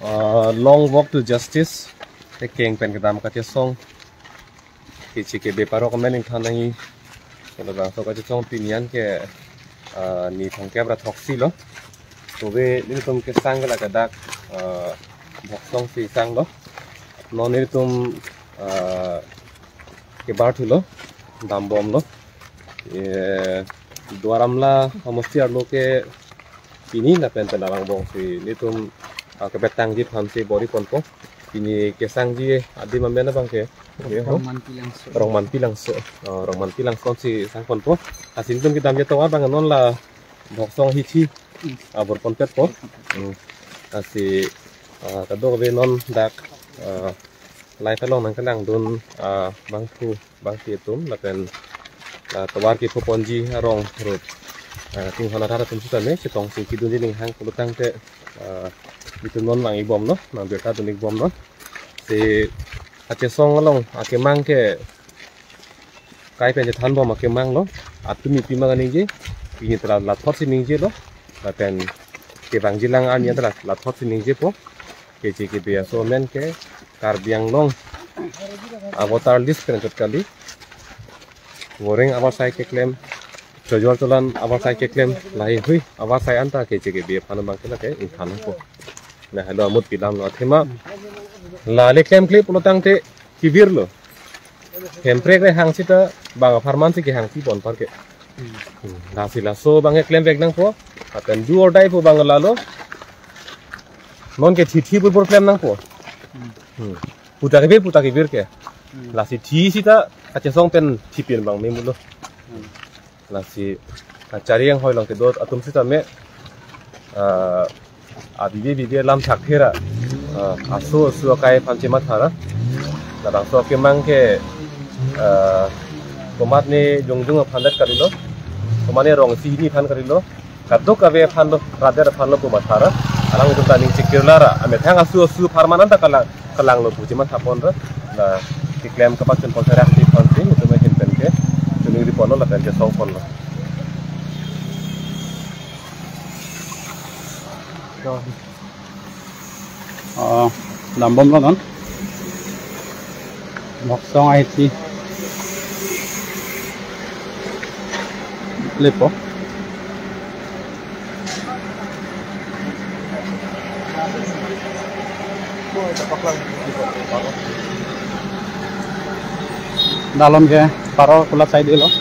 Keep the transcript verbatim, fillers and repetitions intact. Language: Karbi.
Uh, long walk to justice. Tekeng pen kedam kachesong. Keche kebe parok amen ingthan nangji. Kalo bangso kachesong pini an ke, uh, ni thomkep ra throksi lo. Tobe nelitum kesang ke la ke dak, uh, Bhoksong si sang lo. Non nelitum, uh, kebar thulo, dambomlo. Eh, Duar Amla homosti arlo ke pini lapen pen arang bong si nelitum, ah, kebetangji aphan si bor-iponpo. Pini kesangji adim amen abang ke, Rongmanpi Langso. Rongmanpi Langso. Oh, Rongmanpi Langso si sangponpo. Lasi nelitum kedamji atovar abang non la Bhoksong hithi, hmm, abor ponpetpo. Hmm. Lasi, ah, kadokave non dak, ah, live along nangkelangdun, ah, bangphu bangphi atum lapen, ah, tovar kephoponji arong rup, ah, tinghon arat atum sitame chetong si kedunji ninghang pulotangte, ah, nelitum non vang-ikbomlo, nang birta dun-ikbomlo. Si kachesong along akemang ke kai pen chethanbom akemang lo. Atum ipi ma kaningje, pini ta la lathot si ningjelo. Lapen kevangjilang arni ta la lathot si ningjepo. Keche kebe aso amen ke Karbi Anglong avoter list pen chot kali. Voreng avarsai keklem, chojor cholan avarsai keklem, laheihui avarsai anta keche kebe aphan abang ke la ke ingthanpo. Na helo amut pilamlo athema. La le klemkle pulotangte kevirlo. Hemprek le hang sita bang apharman si kehang si pon par ke. Hmm. Lasi laso abang ke klemvek nangpo. Lapen do or die pu abang lalo. Non ke thithi burbur klem nangpo. Hmm. Puta kevir, puta kevir ke. Hmm. Lasi thi sita kachesong pen thipin abang memulo. Hmm. Lasi, ah, chari anghoi along kedo atum sitame, ah, abibe bibe lam thakthera, ah, aso aso akai aphan chematha ra. Labangso akemang ke, ah, komatne jongjung aphan det kalilo. Komatne rong isi hini aphan kalilo. Kadokave aphan lo, rat det aphan lo pu matha ra. Alanglitum ta aning chekirla ra. Amethang aso aso apharman anta kalang, kalanglo pu chematha pon ra. La keklem kapachun pon serak si aphan si, nelitum ahin pen ke, chuning ri ponlo lapen ke song ponlo. Oh, dambomlo non. Bhoksong ahithi. Lepo. Dalom ke paro kulat side lo.